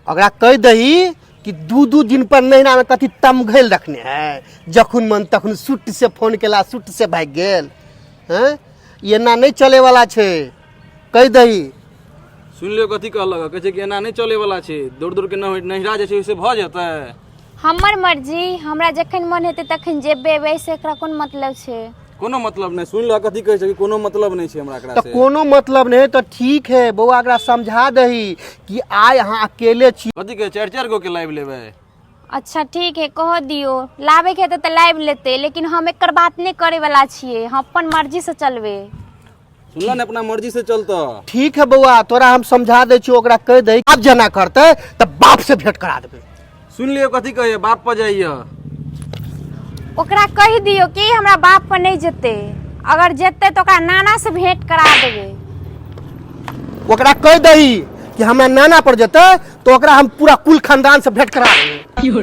ओकरा कहि दही कि दू दू दिन पर नहिरामे कथी तमघैल रखने है, जखन मन तखन सुट से फोन केला, सुट से भागि गेल। हैं, ई एना नहि चलैवला छै, कहि दही। सुनि लियौ कथी कहलक। कहै छै कि एना नहि चलैवला छै, दौड़ दौड़ के नहिरा जाइ छै, ओहिसँ भऽ जेतै? हमर मर्जी, हमरा जखन मन हेतै तखन जेबै एबै, से एकरा कोन मतलब छै? कोनो मतलब नहि। सुनि लऽ कथी कहै छै कि कोनो मतलब नहि छै हमरा एकरा तऽ से। कोनो मतलब नहि तऽ ठीक है बौआ, एकरा समझा दही कि आइ अहाँ अकेले छी। कथी कहै, चारि चारि गो के लाबि लेबै। अच्छा ठीक है, कह दियौ, लाबैके हेतै तऽ लाबि लेतै, लेकिन हम एकर बात नहि करैवला छियै, हम अपन मर्जीसँ चलबै। सुनल ने, अपना मर्जी से चलतऽ। ठीक है बौआ, तोरा हम समझा दै छियौ, ओकरा कहि दही आब जेना करतै तऽ बाप से भेंट करा देबै। सुनि लियौ कथी कहैया, बाप पर जाइया। ओकरा कहि दियौ कि हमरा बाप पर नहि जेतै, अगर जेतै तऽ ओकरा नाना से भेंट करा देबै। ओकरा कहि दही कि हमरा नाना पर जेतै तऽ ओकरा हम पूरा कुल खानदान से भेंट करा देबै।